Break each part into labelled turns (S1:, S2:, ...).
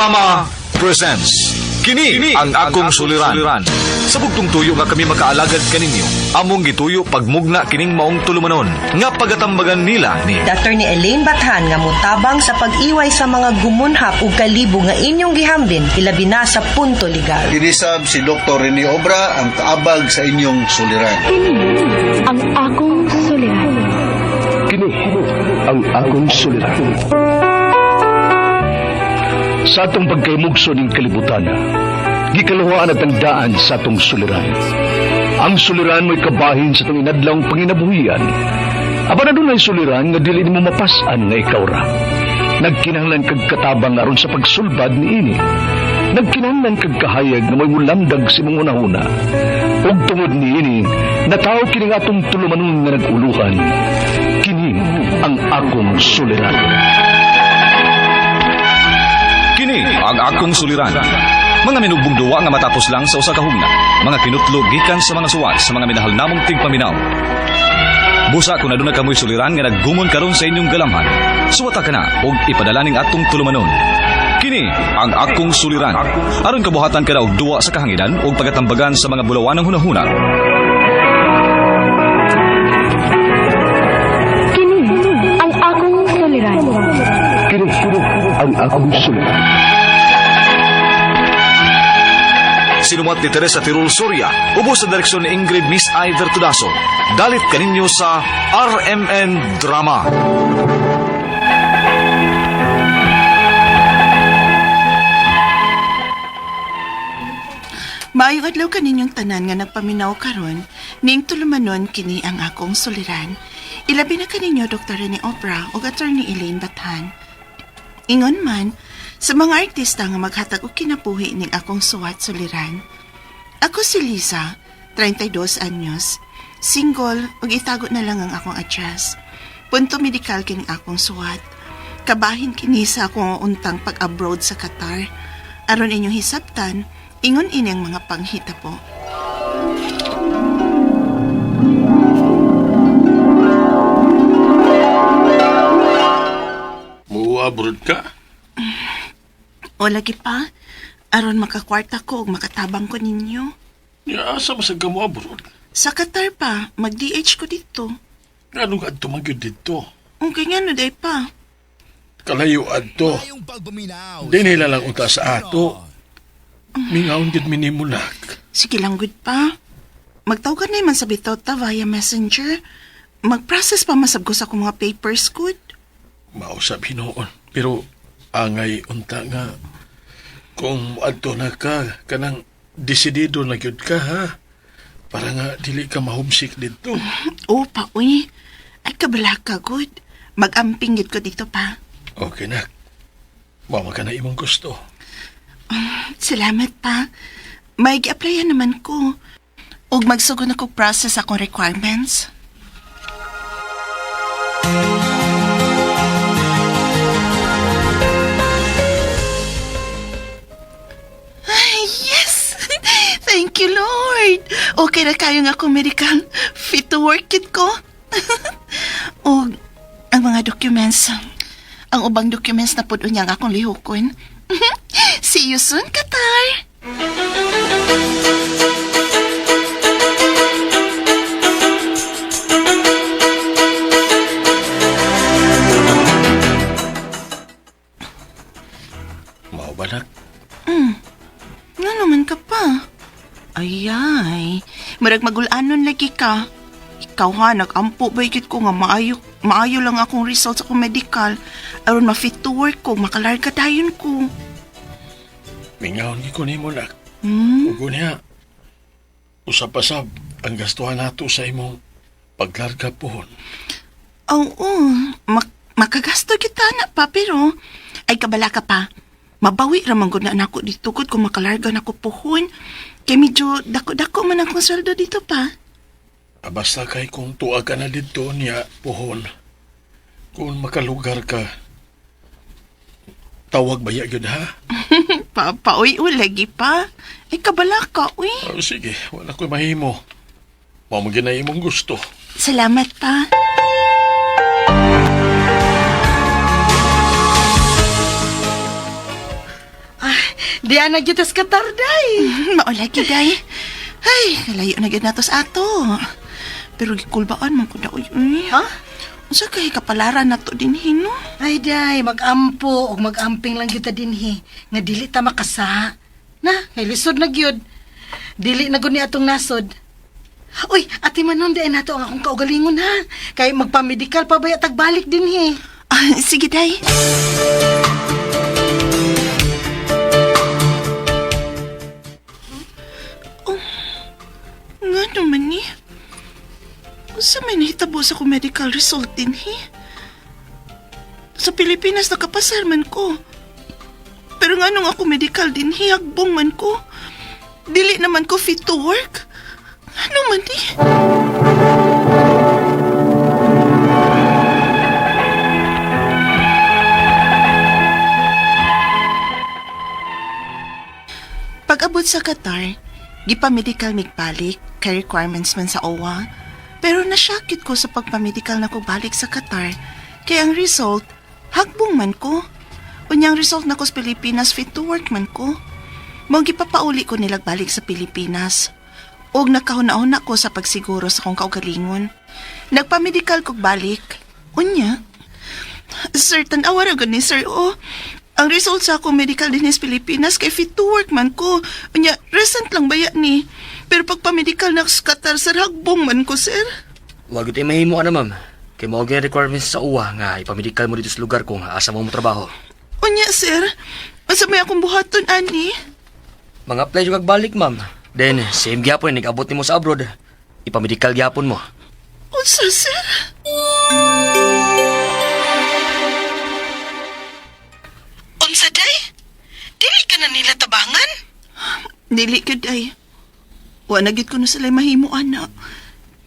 S1: Drama presents Kini ang akong suliran. Sa bugtong tuyo nga kami makaalagad kaninyo, among gituyo pagmugna kining maong tulumanon nga pagatambagan nila ni
S2: Attorney Elaine Bathan nga motabang sa pag-iway sa mga gumunhap ug kalibo nga inyong gihambin ilabi na sa punto legal.
S3: Kinisab si Dr. Rene Obra ang kaabag sa inyong suliran.
S4: Kini ang akong suliran.
S5: Kini ang akong suliran. Sa atong pagkaymugso ning kalibutan, gikaluhaan at ang daan sa atong suliran. Ang suliran mo'y kabahin sa atong inadlawng panginabuhian. Apan adunay suliran nga dili nimo mapas-an nga ikaw ra. Nagkinahanglan kag katabang aron sa pagsulbad niini. Nagkinahanglan kag kahayag nga mo'y mulamdag sa imong hunahuna. Ug tungod niini, natawo kini nga atong tulumanon nga nag-uluhan. Kini ang akong suliran.
S1: Kini ang akong suliran. Mga minugbong duwa nga matapos lang sa usa ka hugna. Mga kinutlo gikan sa mga suwat sa mga minahal namong tigpaminaw. Busa kung aduna kamoy suliran nga naggumon karon sa inyong galamhan. Suwata ka na og ipadala ning atong tulumanon. Kini ang akong suliran. Aron kabuhatan ka na og duwa sa kahanginan ug pagatambagan sa mga bulawanang hunahuna.
S4: Kini ang akong suliran.
S5: Kini ang akong suliran.
S1: Sinumat ni Teresa Tirul Soria, ubos sa direksyon ni Ingrid Miss Iver Tudaso. Dalit kaninyo sa RMN Drama.
S6: Maayong adlaw kaninyong tanan nga nagpaminaw karon, ning tulumanon kini ang akong suliran. Ilabi na kaninyo Dr. Rene Obra ug Attorney Elaine Bathan. Ingon man, sa mga artista nga maghatag og kinabuhi ning akong suwat suliran. Ako si Lisa, 32 anyos, single ug itago na lang ang akong address. Punto medikal kining akong suwat. Kabahin kini sa akong untang pag-abroad sa Qatar. Aron inyong hisabtan, ingon ini ang mga panghita po.
S7: Muabrod ka?
S6: O lagi pa, aron makakwarta ko ug makatabang ko ninyo.
S7: Ya, asa man sa ka muabrod?
S6: Sa Qatar pa, mag-DH ko dito.
S7: Anong adto man gyud didto?
S6: Okay nga no, day pa.
S7: Kalayo adto. Di nila lang unta sa ato. Mingaon gyud minimulak.
S6: Sige lang, good pa. Magtawag na man sa bitaw ta via messenger. Mag-process pa masab ko sa akong mga papers, good.
S7: Mausap hinuon. Pero angay unta nga kung adto na ka kanang desidido na gyud ka ha. Para nga dili ka mahumsik didto.
S6: Oo pa, uy. Ay, kabala ka, good. Mag-amping gid ko dito pa.
S7: Okay nak. Mao man ka na imong gusto.
S6: Salamat pa. May gi-applyan naman ko. Ug magsugod na ko process akong requirements. Ay, yes! Thank you, Lord! Okay na kayo nga akong medical. Fit to work kit ko. Ug ang mga documents, ang ubang documents na pud unya ang akong lihokon. See you soon, Qatar!
S7: Mao ba nak?
S6: Nga naman ka pa. Ayay, murag magulanon lagi ka. Ikaw ha, nagampo ba ikit ko nga maayo, maayo lang akong results akong medical. Aron ma-fit to work ko, makalarga dayon ko.
S7: Mingaon gyud ko nimo nak.
S6: Hmm?
S7: Ug unya, usab pa sab ang gastuhan nato sa imong paglarga pohon.
S6: Oo, makagasto kita na pa, pero ay kabala ka pa. Mabawi ra man gud na nako dito gud kung makalarga nako puhon. Kay medyo dako-dako man akong sweldo dito pa.
S7: Ah, basta kay kung tuwa ka na didto niya pohon. Kung makalugar ka, tawag ba ya gyud ha?
S6: Pa, pa uy, uy, lagi pa. Ay kabala ka, uy.
S7: Oh, sige, wala ko'y mahimo. Mao man gyud na imong gusto.
S6: Salamat pa.
S8: Di ana gyud tas Qatar, day.
S6: Maulay gyud ay. Ay, kalayo na gyud nato sa ato. Pero gikulbaan man ko na uy. Uy.
S8: Ha?
S6: Unsa kay kapalaran nato dinhi no?
S8: Ay, day, magampo og magamping lang gyud ta dinhi nga dili ta makasa. Na, kay lisod na gyud. Dili na gud ni atong nasod. Uy, ati Manon, di nato ang akong kaugalingon ha. Kay magpamedikal pa baya tagbalik dinhi.
S6: Ah, sige day. Oh, nga naman ni. Unsa may nahitabo sa akong medical result dinhi? Sa Pilipinas nakapasar man ko. Pero nga nung ako medical dinhi, hagbong man ko. Dili naman ko fit to work. Ano man ni? Pag-abot sa Qatar, gipamedical migbalik kay requirements man sa OWA. Pero nasyakit ko sa pagpamedical na ko balik sa Qatar, kay ang result, hagbong man ko. Unyang result na ko sa Pilipinas, fit to work man ko. Mao gipapauli ko nilag balik sa Pilipinas. Og nakahuna-huna ko sa pagsiguro sa akong kaugalingon. Nagpamedical kog balik. Unya, Sir, tan-awa ra gud ni sir. Oh, ang result sa akong medical din sa Pilipinas kay fit to work man ko. Unya, recent lang baya ni. Pero pag pamedical na sa Qatar, sir, hagbong man ko, sir.
S9: Wag gyud mahimo ana ma'am. Kay mao gyud requirements sa UWA nga ipamedikal mo dito sa lugar kung asa mo trabaho.
S6: Unya, sir, unsa may akong buhaton, ani?
S9: Mga apply jud kag balik ma'am. Then same gyapon nag-abot nimo sa abroad. Ipamedikal gyapon mo.
S6: Unsa, sir?
S8: Unsa day? Dili ka na nila tabangan?
S6: Dili gyud ay. Wa na gyud ko na sila mahimo ana.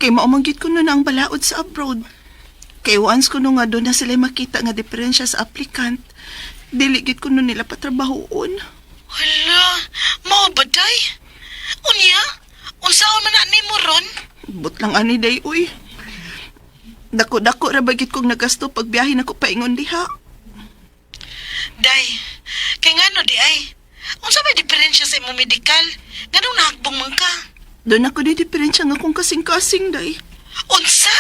S6: Kay mao man gyud ko na ang balaod sa abroad. Kay once ko no nga doon na sila makita nga diferensya sa applicant, dili gyud ko no nila patrabahoon.
S8: Hala, mao ba day? Unya, unsaon man na nimo ron?
S6: But lang ani day uy. Dako-dako ra ba gyud kog nagasto pag biyahe nako paingon diha.
S8: Day, kay ngano di ay? Unsa may diferensya sa imong medikal? Nganong nahagbong man ka?
S6: Doon ako di diferensya nga akong kasing-kasing day.
S8: Unsa?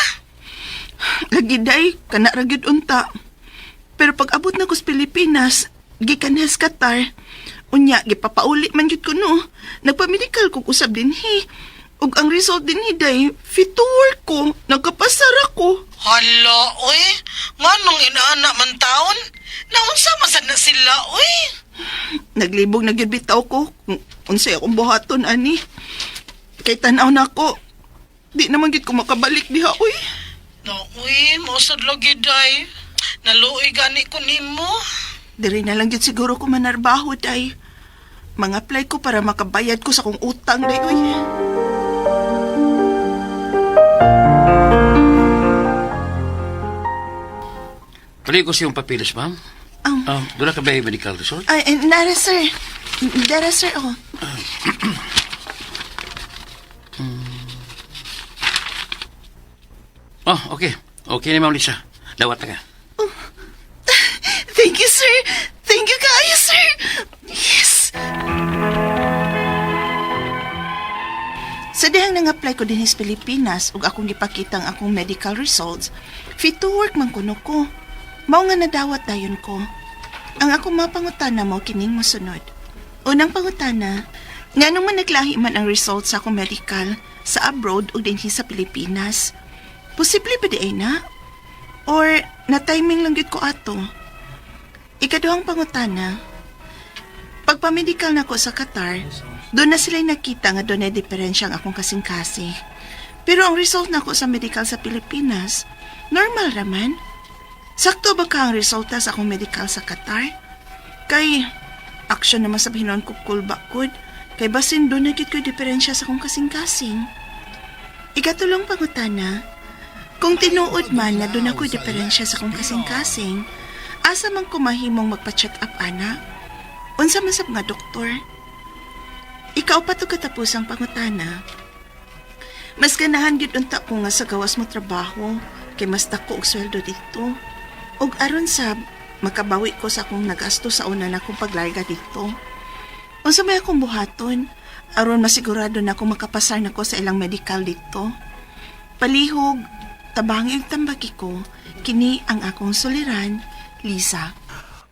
S6: Lagi day, kana ra gyud unta. Pero pag abot na ko sa Pilipinas, gikan na sa Qatar, unya gipapauli man gyud ko no. Nagpamedikal ko usab dinhi. Ug ang result dinhi day, fit to work ko, nagkapasar ako.
S8: Hala, oy. Nganong inaana man taon? Naunsa man sad na sila, oy?
S6: Naglibog na gyud bitaw ko kung unsay akong buhaton ani. Kay tan-aw na ko. Di naman gyud ko makabalik diha uy.
S8: No, uy, mausad lagi day. Naluoy gani ko nimo.
S6: Diri na lang gyud siguro ko manarbaho day. Mga-apply ko para makabayad ko sa akong utang day uy.
S10: Tuloy ko siyong papilis, ma'am. Doon na ka ba yung medical result?
S6: Ay, eh, nara sir. Dara sir, oh.
S10: Oh, okay. Okay na, ma'am Lisa. Dawat na ka.
S6: Thank you, sir. Thank you kaayo, sir. Yes. Sa dihang nang-apply ko din sa Pilipinas ug akong gipakita ang akong medical results, fit to work man kuno ko. Mao nga nadawat dayon ko. Ang akong mga pangutana mo kining mosunod. Unang pangutana, nganong man naglahi man ang results sa akong medical sa abroad ug dinhi sa Pilipinas? Posible ba di ay na? Or na-timing lang gyud ko ato? Ikaduhang pangutana, pagpamedikal na ko sa Qatar, doon na sila'y nakita nga doon ay diferensya ang akong kasing-kasi. Pero ang result na ko sa medical sa Pilipinas, normal raman. Sakto ba ka ang resulta sa akong medical sa Qatar? Kay, action naman sa hinon ko kulbakod, kay basin doon na gyud ko'y diferensya sa akong kasing-kasing. Ikatulong pangutana, kung tinuod man na doon ako'y diferensya sa akong kasing-kasing, asa man ko mahimong magpa-check up, ana? Unsa man sab nga doktor? Ikaw pa to katapos ang pangutana. Mas ganahan gyud unta ko nga sa gawas mo trabaho kay mas dako og sweldo dito. Og aron sab makabawi ko sa akong nagasto sa una na akong paglarga dito. Unsa may akong buhaton aron masigurado na akong makapasar nako sa ilang medical dito? Palihog, tabangi ug tambagi ko, kini ang akong suliran, Lisa.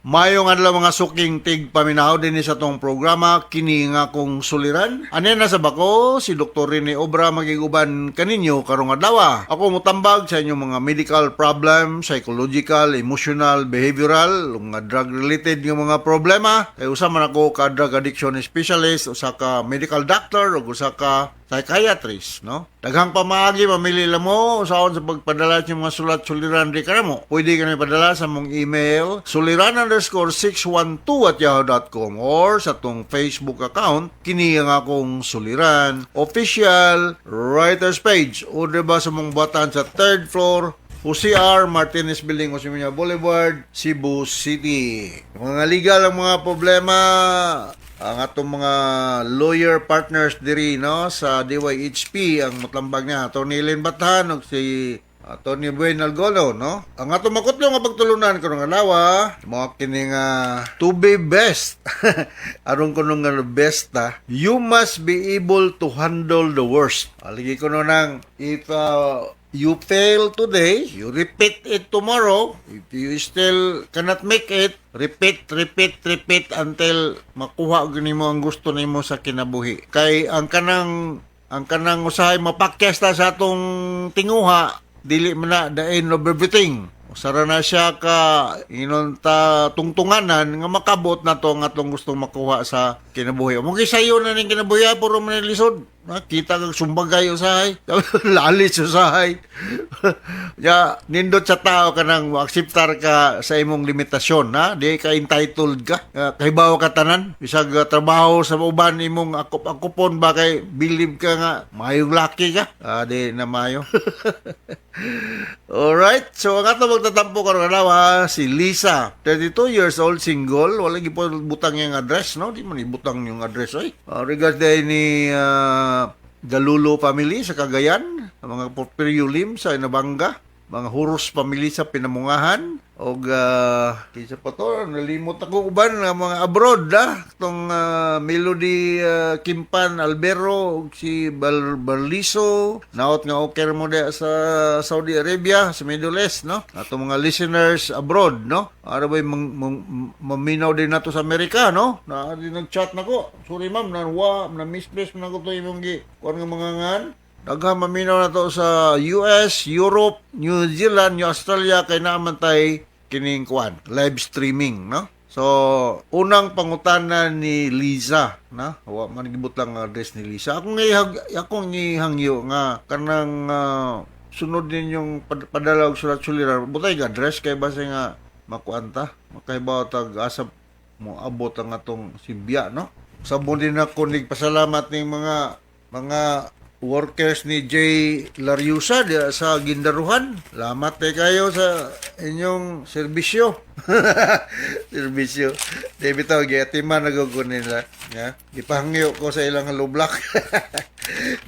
S3: Mayong adlaw, mga suking tig paminaw dinhi sa atong programa "Kini nga akong suliran". Ane na sa bako si Dr. Rene Obra magiguban kaninyo karong adlaw. Ako mutambag sa inyong mga medical problem, psychological, emotional, behavioral, mga drug related nga mga problema. Kay usa man ako ka drug addiction specialist, usa ka medical doctor ug usa ka psychiatrist, no? Daghang pamaagi, mamili lang mo usaon sa pagpadala sa mga sulat suliran di kanamo. Pwede kami padala sa mong email suliran_612@yahoo.com or sa tong Facebook account "Kini ang akong suliran official writers page" o diba sa mong batan sa third floor, Jose R. Martinez Building, Jose Muñoz Boulevard, Cebu City. Mga legal ang mga problema, ang atong mga lawyer partners diri, no, sa DYHP ang mutambag niya, Attorney Ellen Bathan ug si Attorney Buen Algolo, no. Ang atong makutlo nga pagtulunan karong adlaw mao kini nga to be best. Aron kuno nga best ta, you must be able to handle the worst. Aligi kuno nang if you fail today, you repeat it tomorrow. If you still cannot make it, repeat, repeat, repeat until makuha gyud nimo ang gusto nimo sa kinabuhi. Kay ang kanang usahay mapakyas ta sa atong tinguha, dili man na the end of everything. Usara na siya ka inon ta tungtunganan nga makabot na to ang atong gustong makuha sa kinabuhi. Mo sayo na ning kinabuhi, ah, puro man ni lisod. Nakita kag sumbagay usahay. Lalis usahay. Ya, nindot sa tao kanang moakseptar ka sa imong limitasyon, ha? Di ka entitled ka. Kahibaw ka tanan. Bisag trabaho sa uban imong akop-akopon ba kay believe ka nga mayong laki ka. Ah, di na mayo. Alright. So, ang ato magtatampo karon adlaw, si Lisa. 32 years old, single. Wala gyud butang yung address, no? Di man ibutang yung address, oy. Regards din ni Galulo family sa Cagayan, ang mga Porfirio Lim sa Inabanga, mga Huros family sa Pinamungahan, og kinsa pa to, nalimot ako uban nga mga abroad, ah, tong Melody Kimpan Albero ug si Barliso, naot nga okay mo diha sa Saudi Arabia, sa Middle East, no? Ato mga listeners abroad, no? Ara ba maminaw din nato sa Amerika, no? Na di nag-chat nako. Sorry ma'am, na wa na misplace na ko to imong gi kuan nga mga ngan. Daghang maminaw na to sa US, Europe, New Zealand, New Australia kay naa man tay kining kuan, live streaming, no? So, unang pangutana ni Liza, na wa man gibutang ang address ni Lisa. Akong gihangyo nga kanang sunod ninyong padala og sulat suliran, butay ga address kay base nga makuan ta, makahibaw tag asa mo abot ang atong sibya, no? Sabon din ako nagpasalamat ning mga workers ni Jay Lariusa diya sa Guindaruhan. Lamat kay kayo sa inyong serbisyo. Serbisyo. Di bitaw giatiman na ko nila. Ya. Gipahangyo ko sa ilang hollow block.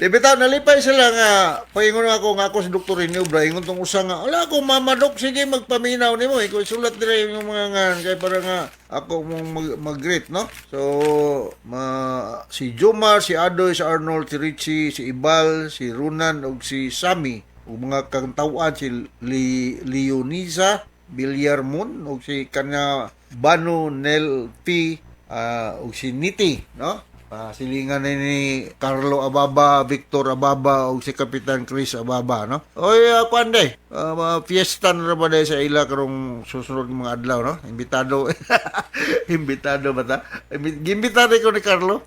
S3: Di bitaw nalipay sila nga paingon ako nga ako si Dr. Rene Obra, ingon tong usa nga ala ako mama dok, sige magpaminaw nimo, ikaw isulat dira yung mga ngan kay para nga ako mong mag-greet, no. So ma si Jomar, si Adoy, si Arnold, si Richie, si Ibal, si Runan ug si Sammy ug mga kantawan si Leonisa Villarmon ug si kanya Bano Nel P ug si Niti, no. Silingan ni Carlo Ababa, Victor Ababa ug si Kapitan Chris Ababa, no. Oy, kuan day. Mga fiesta na ra ba day sa ila karong susunod mga adlaw, no? Imbitado. Imbitado ba ta? Gimbitado ko ni Carlo.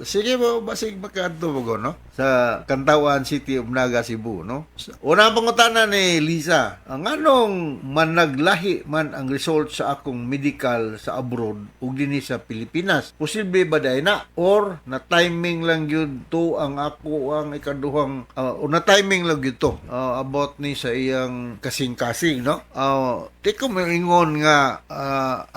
S3: Sige mo, basig makaadto mo go, no? Sa Cantawan City of Naga, Cebu, no? Una ang pangutana ni Lisa, ang anong managlahi man ang result sa akong medical sa abroad ug dinhi sa Pilipinas? Posible ba dai na or na timing lang gyud to ang ako ang ikaduhang o na timing lang gyud to about ni sa iyang kasing-kasing, no? Di ko maingon nga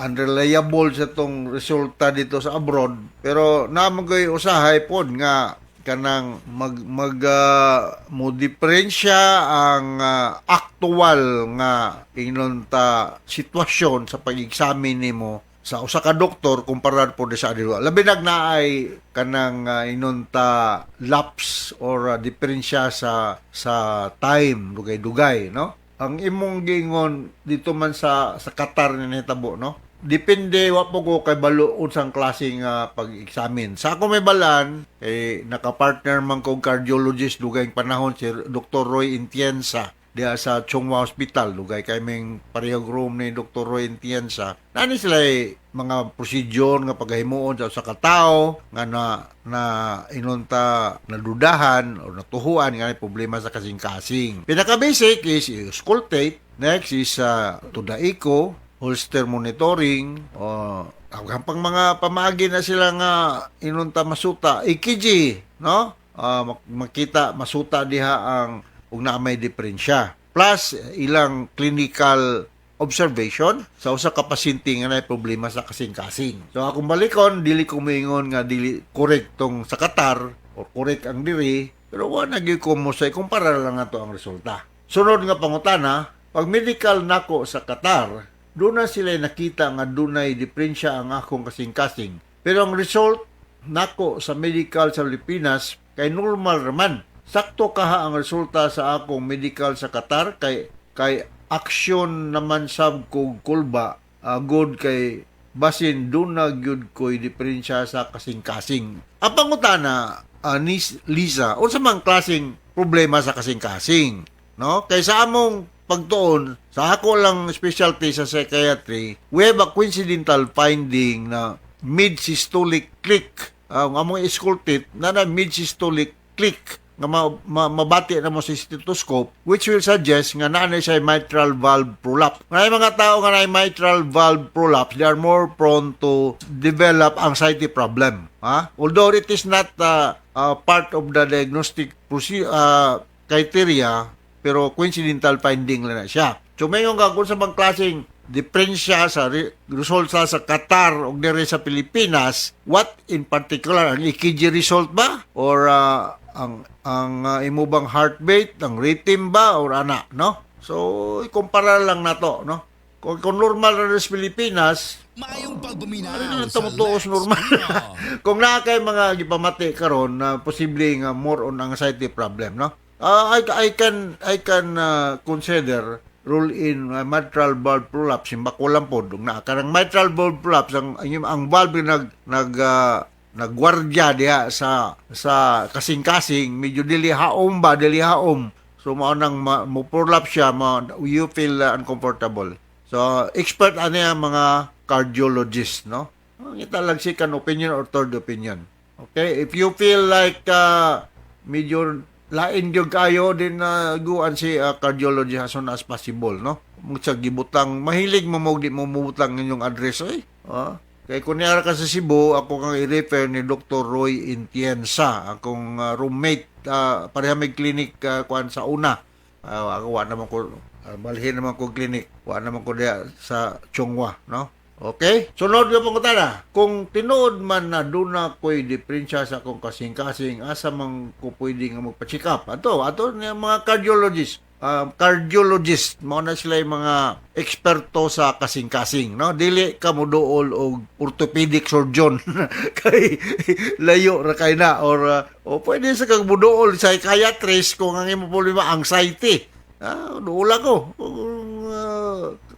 S3: unreliable sa tong resulta dito sa abroad, pero naa man usahay pod nga kanang mag mag mo diferensya ang actual nga ingnon ta sitwasyon sa pag-examine nimo. Sa usa ka doktor kumpara po sa adilo. Labi nag naay kanang inunta lapse or diferensya sa time, dugay-dugay, no? Ang imong giingon dito man sa Qatar nga nahitabo, no? Depende, wa po ko kay balo unsang klase nga pag-examine. Sa ako may balan kay naka-partner man ko cardiologist dugay panahon, si Dr. Roy Intienza diha sa Chong Hua Hospital. Dugay kay ming parehog room ni Dr. Roy Intienza. Nani sila mga procedure nga paghimuon sa usa ka tawo nga na inunta nadudahan o natuhuan nga may problema sa kasing-kasing. Pinaka basic is auscultate. Next is to the echo, Holter monitoring o ang pang mga pamaagi na sila nga inunta masuta, EKG, no? Makita masuta diha ang ug naa may diferensya plus ilang clinical observation sa usa ka pasyente nga naay problema sa kasing-kasing. So akong balikon, dili ko moingon nga dili correct tong sa Qatar or correct ang diri, pero wa na gyud ko mo sa kumpara lang nato ang resulta. Sunod nga pangutana, pag medical nako sa Qatar, doon na sila nakita nga dunay diferensya ang akong kasing-kasing. Pero ang result nako sa medical sa Pilipinas kay normal raman. Sakto kaha ang resulta sa akong medical sa Qatar kay action naman sab kog kulba, good kay basin doon na gyud ko'y diferensya sa kasing-kasing. Ang pangutana, ni Lisa, unsa man klaseng problema sa kasing-kasing, no? Kay sa among pagtuon, sa ako lang specialty sa psychiatry, we have a coincidental finding na mid-systolic click. Ang among auscultate na mid-systolic click nga mabati na mo sa stethoscope, which will suggest nga naa na siya mitral valve prolapse. Nga mga tao nga naay mitral valve prolapse, they are more prone to develop anxiety problem. Ha? Although it is not part of the diagnostic criteria, pero coincidental finding lang na siya. So mayon ka kung sa bang klaseng diferensya sa resulta sa Qatar o diri sa Pilipinas, what in particular, ang EKG result ba or ang imo bang heartbeat, ang rhythm ba or ana, no? So ikumpara lang nato, no? Kung normal na sa Pilipinas,
S11: Maayong pagpaminaw
S3: ano na
S11: sa
S3: tumutuos
S11: Lex
S3: normal.
S11: Minaw.
S3: Kung naa kay mga gipamati karon na posible nga more on anxiety problem, no? I can consider rule in mitral valve prolapse bako lang pod ug naa kanang mitral valve prolapse, ang valve nag nag nagwardya diha sa kasing-kasing, medyo dili haom ba, dili haom. So mao nang mo prolapse siya, you feel uncomfortable. So expert ani ang mga cardiologist, no? Ang ita lang second opinion or third opinion. Okay, if you feel like medyo lain gyud kayo din na guan si cardiologist as soon as possible, no? Sa gibutang mahilig mo mo di mo mubutang inyong address oy. Ah, kay kung niara ka sa Cebu, ako kang i-refer ni Dr. Roy Intienza, akong roommate, pareha may clinic kuan sa una. Ako wa naman ko balhin naman ko clinic. Wa naman ko diya sa Chong Hua, no? Okay? Sunod nga pangutana. Kung tinuod man na duna ko'y diferensya sa akong kasing-kasing, asa man ko pwede nga magpa-check up? Ato nga mga cardiologist. Cardiologist, mao na sila yung mga eksperto sa kasing-kasing, no? Dili ka mo duol og orthopedic surgeon kay layo ra kay na or o pwede sa kag muduol sa psychiatrist kung ang imo problema anxiety. Ah, duol ako. Kung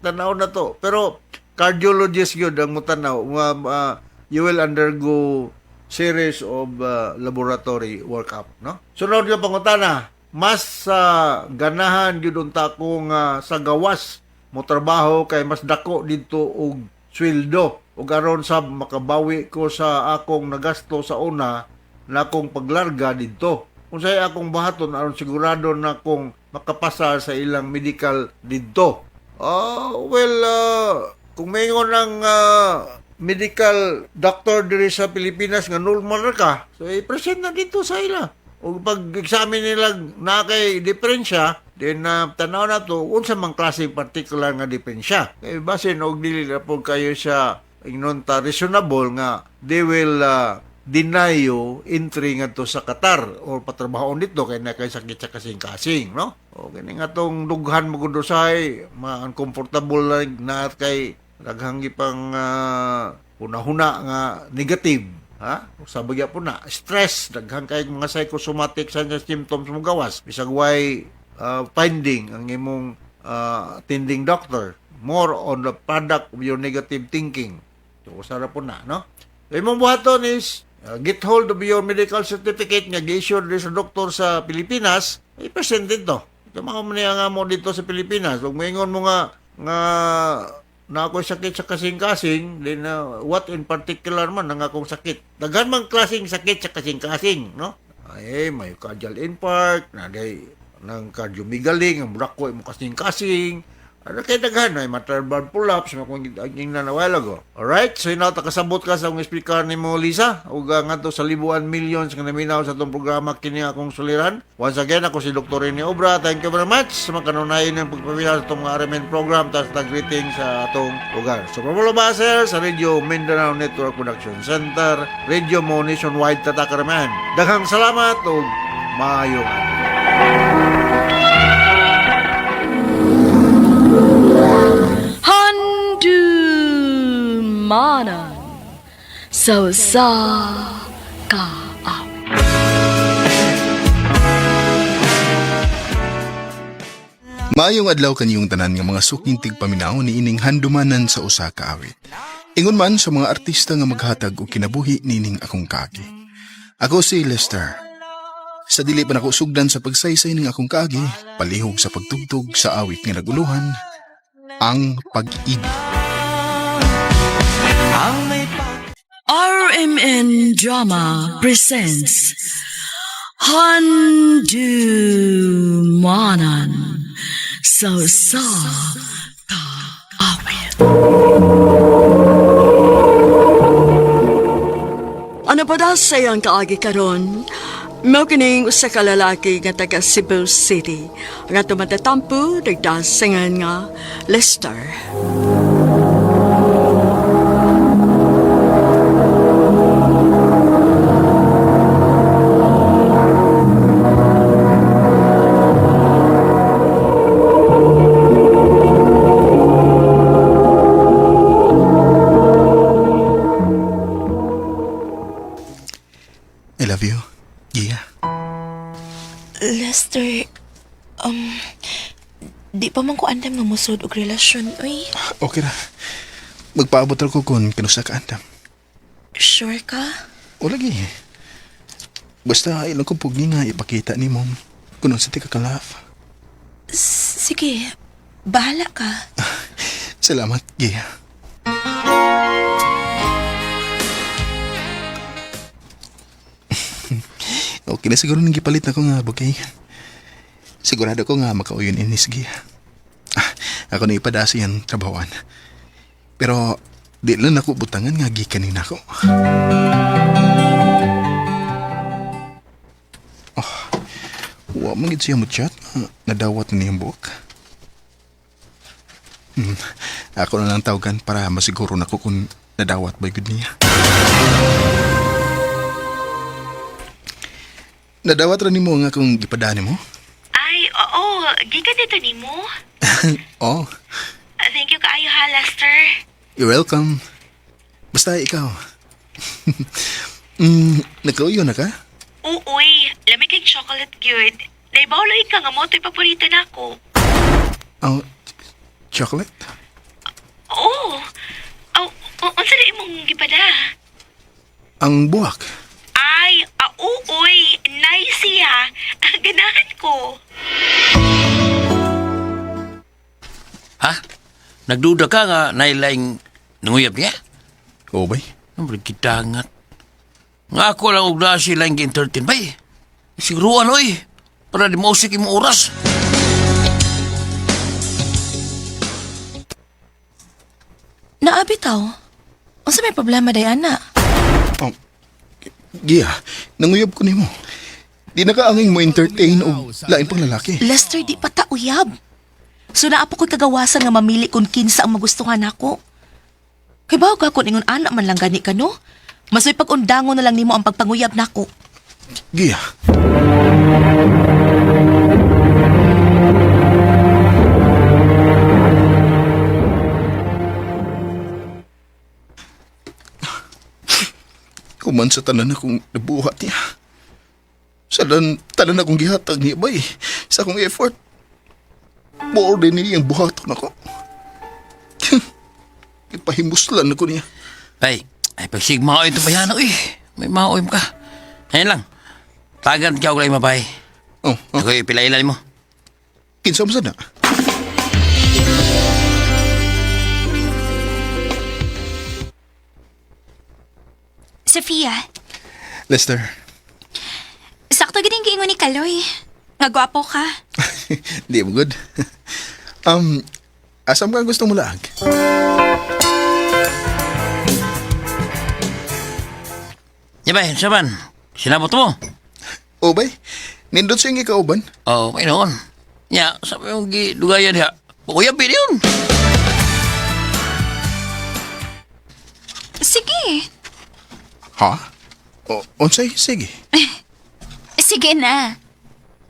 S3: tanaw na to. Pero cardiologist gyud ang mutanaw. You will undergo series of laboratory workup, no? Sunod nga pangutana, mas ganahan gyud unta ko nga sa gawas mo trabaho kay mas dako didto og sweldo ug aron sab makabawi ko sa akong nagasto sa una na akong paglarga didto. Unsay akong buhaton aron sigurado na kong makapasa sa ilang medical didto? Oh, well, kung maingon ng medical doctor diri sa Pilipinas nga normal ra ka, so i-present na dito sa ila. O pag-examine nila na kay diferensya, then tanaw na to unsa man klase particular nga diferensya. Kay basin og dili na po kayo sa ingnon ta reasonable nga they will deny you entry ngadto sa Qatar or patrabahon dito kay na kay sakit sa kasing-kasing, no? O kini nga tong dughan mo gud usahay, ma uncomfortable lang na kay Daghang gipang hunahuna nga negative, ha? Sa bagya po na stress, daghan kay mga psychosomatic signs and symptoms mo gawas. Bisag way finding ang imong attending doctor, more on the product of your negative thinking. So usara po na, no? So, imong buhaton is get hold of your medical certificate nga gi-issue diri sa doktor sa Pilipinas, i-present dito. Ito mga niya nga mo dito sa Pilipinas. Ug moingon mo nga nga na ako'y sakit sa kasing-kasing, then what in particular man ang akong sakit. Daghan mang klaseng sakit sa kasing-kasing, no? Ay, may myocardial infarct, na day ng cardiomegaly, ang brako mo kasing-kasing. Ano kay daghan ay maternal blood prolapse mo kung ingnan na while ago. Alright, so inaw ta kasabot ka sa akong speaker nimo Lisa ug ngadto sa libuan millions nga naminaw sa atong programa kini akong suliran. Once again, ako si Dr. Rene Obra. Thank you very much sa mga kanunayan ng pagpamilya sa atong mga RMN program tas tag-greeting sa atong lugar. So Pablo Baser sa Radio Mindanao Network Production Center, Radio Mo Nationwide Tatak RMN. Daghang salamat ug maayong adlaw.
S4: Handumanan sa usa ka awit.
S11: Maayong adlaw kaniyong tanan nga mga suking tigpaminaw ni ining handumanan sa usa ka awit. Ingon man sa mga artista nga maghatag og kinabuhi nining akong kaagi. Ako si Lester. Sa dili pa nako sugdan sa pagsaysay ning akong kaagi, palihog sa pagtugtog sa awit nga naguluhan, ang pag-ibig.
S4: RMN Drama presents Handumanan sa usa ka awit. Ano pa daw sa iyang kaagi karon? Mao kining usa ka lalaki nga taga Cebu City nga tumatatampo nagdasingan nga Lester.
S11: I love you. Gia.
S6: Lester, um, di pa man ko andam nga musod og relasyon, uy.
S11: Okay ra. Magpaabot ra ko kung kinusa ka andam.
S6: Sure ka?
S11: O lagi. Basta ilang kong pugni nga ipakita ni mom kung unsa ti ka kalaf.
S6: Sige, bahala ka.
S11: Salamat, Gia. Okay na siguro nang gipalit na ko nga bouquet. Sigurado ko nga makauyon inis, Gia. Ah, ako na ipadasi ang trabahoan. Pero di lang ako butangan nga gikan ni nako. Oh, wa man gid siya mo chat. Nadawat na niyang buhok. Ako na lang tawagan para masiguro na ko kung nadawat ba gud niya. Nadawat ra nimo nga kung gipadaan nimo?
S6: Ay, oo, gikan dito nimo.
S11: Oh,
S6: Thank you kaayo ha, Lester.
S11: you're welcome. Basta ikaw. Nagkauyo na ka?
S6: Uy, lami kay chocolate gyud. Naibawloy ka nga mo to'y paborito nako.
S11: Oh, chocolate?
S6: Oo. Aw, unsa na imong gipada?
S11: Ang buwak.
S6: Ay, uy, nice siya. Ganahan ko.
S10: Ha? Nagduda ka nga nailaing nanguyab niya?
S11: Oo bay?
S10: Ang kitangat. Nga ako lang og naa sila yung entertain bay. Siguruan oy. Para di mausik imong oras.
S6: Naabi taw. Unsa may problema day ana?
S11: Oh, Gia, nanguyab ko nimo. Di na ka anging mo entertain og lain pang lalaki.
S6: Lester, di pa ta uyab. So naa po ko'y kagawasan nga mamili kung kinsa ang magustuhan nako. Kay bawo ka kung ingon anak man lang gani ka, no? Mas may pag-undangon na lang nimo ang pagpanguyab nako.
S11: Gia. Human sa tanan akong nabuhat niya. Sa tanan akong gihatag niya bay. Sa akong effort. More din niya ang buhaton ako. Ipahimuslan ako niya.
S10: Bay, ay pagsigmao ito pa yan, uy. May maoy ka. Ayun lang. Tagan ka og mabay.
S11: Oh, oh.
S10: Ako ipilailan mo.
S11: Kinsa mo na?
S12: Sophia,
S11: Lester,
S12: sakto gid ang giingon ni Kaloy. Nga gwapo ka.
S11: di mo good. Asam ka gusto mo laag?
S10: Ya bay, saban. Sinabot mo.
S11: O bay, nindot siyang ikauban.
S10: Oh, may noon. Ya, sabi yung gidugayan diha. Kuya, pili yun.
S12: Sige.
S11: Ha? O, unsay? Sige.
S12: Sige na.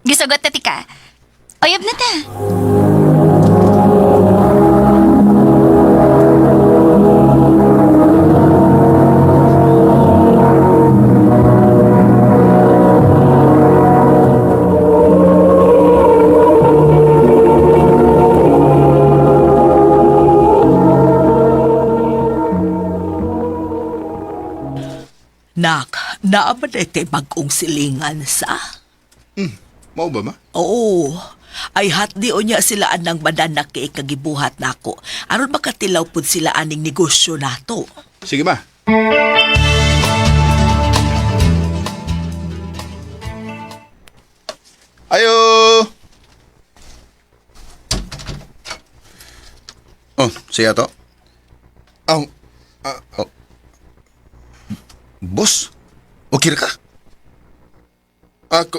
S12: Gisugot na tika. Oyab na ta.
S13: Nak, naaman na iti bagong silingan sa?
S11: Mao ba ma?
S13: Oo. Ay hatdi o niya sila anang madanak kay kagibuhat nako. Aron makatilaw pud sila aning negosyo nato.
S11: Sige ma. Ayo!
S14: Oh, siya to.
S11: Aw,
S14: Oh. Boss, okay ra ka?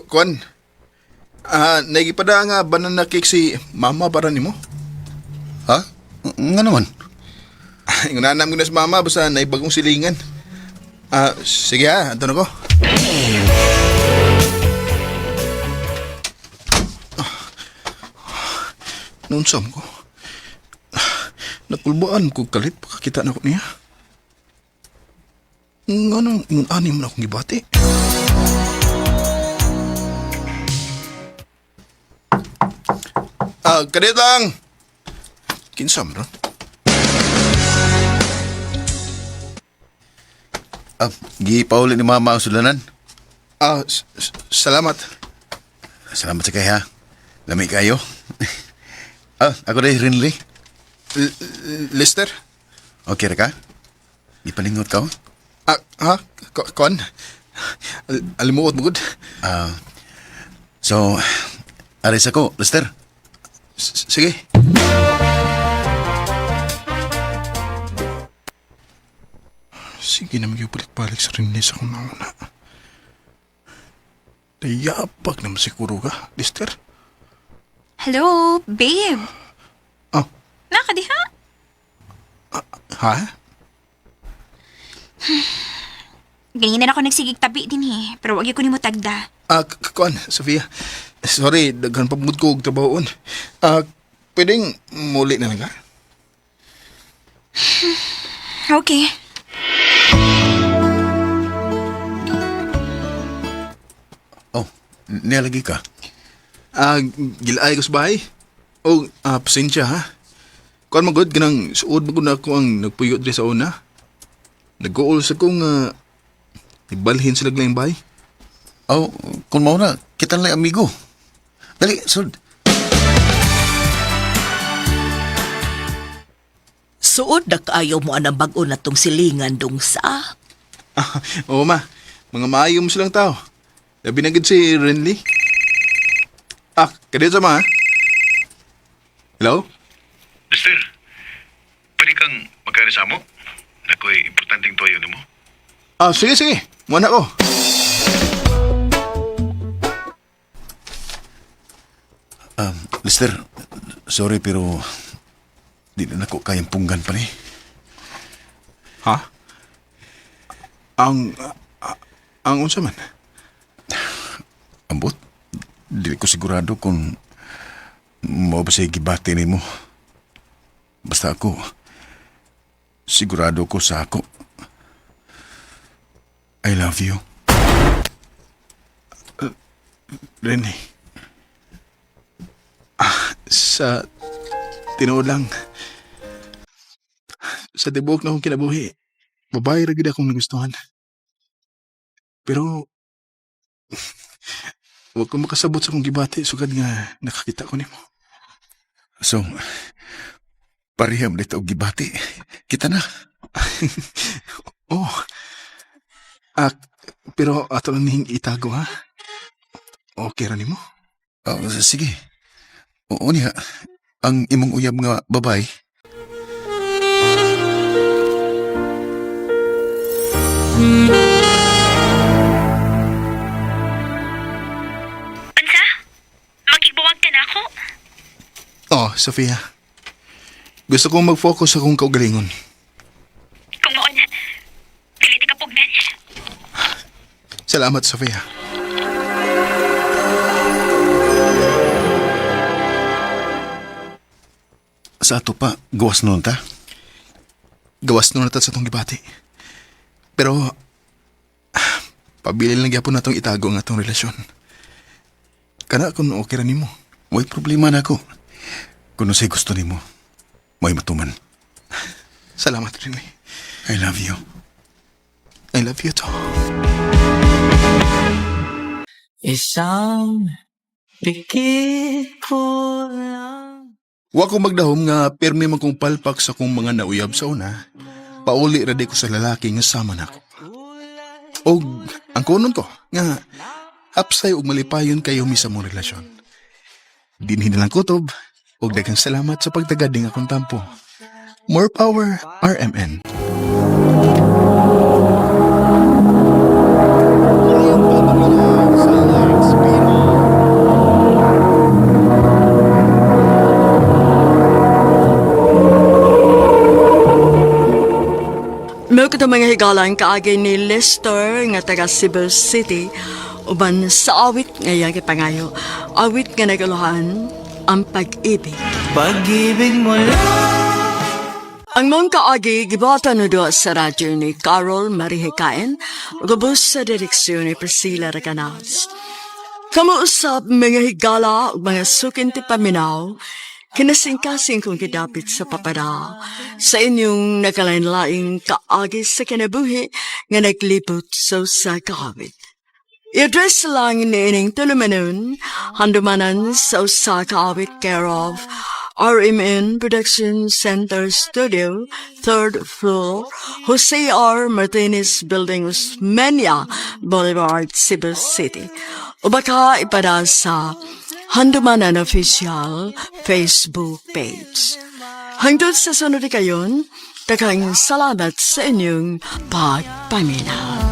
S11: Kuan. Ah, nagipada nga banana cake si mama para nimo.
S14: Ha? Nga naman.
S11: Ingunanan ko na sa mama basta naibagong silingan. Ah, sige ha, anto na ko. Naunsam ko. Nakulbaan ko kalit pakakita na ko niya. Nga nang ingon ani man akong gibati. Ah, kadiyot lang. Kinsam ron?
S14: Ah, gipauli ni mama ang sulanan.
S11: Ah, salamat.
S14: Salamat sa kay ha. Lami kayo. Ah, ako dahil Rinley.
S11: Lester?
S14: Okay ra ka? Gipalingot ka? Oh?
S11: Ah, ha? Kon? Alimuot mo gud.
S14: Ah, so, aris ako, Lester.
S11: Sige. Sige na balik-balik sa Rinley sa akong nauna. Dayapag naman siguro ka, Lester.
S12: Hello, babe.
S11: Oh.
S12: Naka diha?
S11: Ha?
S12: Ganyan na ako nagsigig tabi din eh. Pero wag ko nimo tagda.
S11: Ah, kuan, Sofia. Sorry, daghan pa mood ko og trabahoon. Ah, pwedeng muli na lang ka?
S12: Okay.
S14: Oh, nialagi ka?
S11: Ah, gilaay ko sa bahay. Oh, pasensya ha. Kuan man gud kanang suod man gud na ako ang nagpuyo diri sa una. Nag-goal sa kong ibalhin sila lang bahay.
S14: Oh, kung mao na, kita lang amigo. Dali, sud.
S13: Suod na kaayo mo anang bag-o na tong silingan dong sa.
S11: Ah, oo ma, mga maayo mo silang tao. Labi na gid si Renly. Ah, kadiyot sa ma ha? Hello?
S5: Lester, pwede kang magkaisa mo? Nakoy, importanteng tuwayo nimo.
S11: Ah, sige sige. Muna ko.
S14: Lester, sorry pero di na nako kayang punggan pa ni.
S11: Ha? Ang ang unsa man?
S14: Ambot, di ko sigurado kung mao ba siya gibati nimo. Basta ako, sigurado ko sa ako. I love you.
S11: Rene. Sa tinuod lang, sa tibuok na akong kinabuhi, babae ra gid akong nagustuhan. Pero wa ko makasabot sa akong gibati sukad nga nakakita ko nimo.
S14: So, pareha man og gibati. Kita na.
S11: Oh. Ah, pero ato lang ning itago, ha? Okay ra nimo?
S14: Oh, sige. Oo niya. Ang imong uyab nga babay.
S12: Unsa? Makigbuwag ka na ako?
S11: Oh, Sofia. Gusto kong mag-focus sa akong kaugalingon.
S12: Kung mao na, dili ti kapugnan.
S11: Salamat, Sofia.
S14: Sa ato pa, gawas nun ta.
S11: Gawas nun na ta sa atong gibati. Pero, pabilin lang gyapon natong itago ang atong relasyon. Kana kung okay ra nimo.
S14: Way problema na ako. Kung unsay gusto nimo, may matuman.
S11: Salamat, Rene.
S14: I love you.
S11: I love you too.
S9: Isang pikit ko lang.
S11: Wa ko magdahom nga pirmi man kong palpak sa kong mga nauyab sa una. Pauli ra di ko sa lalaki nga sama nako. Og ang kunon ko nga hapsay og malipayon kayo mi sa mong relasyon. Dinhi na lang kutob og daghang salamat sa pagtagad ning akong tampo. More power, RMN.
S4: Mao kato, mga higala, ang kaagi ni Lester nga taga Cebu City uban sa awit nga iyang gipangayo. Awit nga nagaluhan ang pag-ibig.
S9: Pag-ibig mo lang.
S4: Ang mga kaagi gibata no duha sa radyo ni Carol Marihikain, gubos sa direksyon ni Priscilla Recanaz. Kamo usab, mga higala ug mga suking tigpaminaw, kinasingkasing kong gidapit sa papada sa inyong nakalain-laing kaagi sa kinabuhi nga naglibot sa usa ka awit. I-address lang niining tulumanon, handumanan sa usa ka awit, care of RMN Production Center Studio, third floor, Jose R. Martinez Building, Osmeña Boulevard, Cebu City. O baka ipada sa Handumanan Official Facebook page. Hangtod sa sunod kayon, daghang salamat sa inyong pagpaminaw.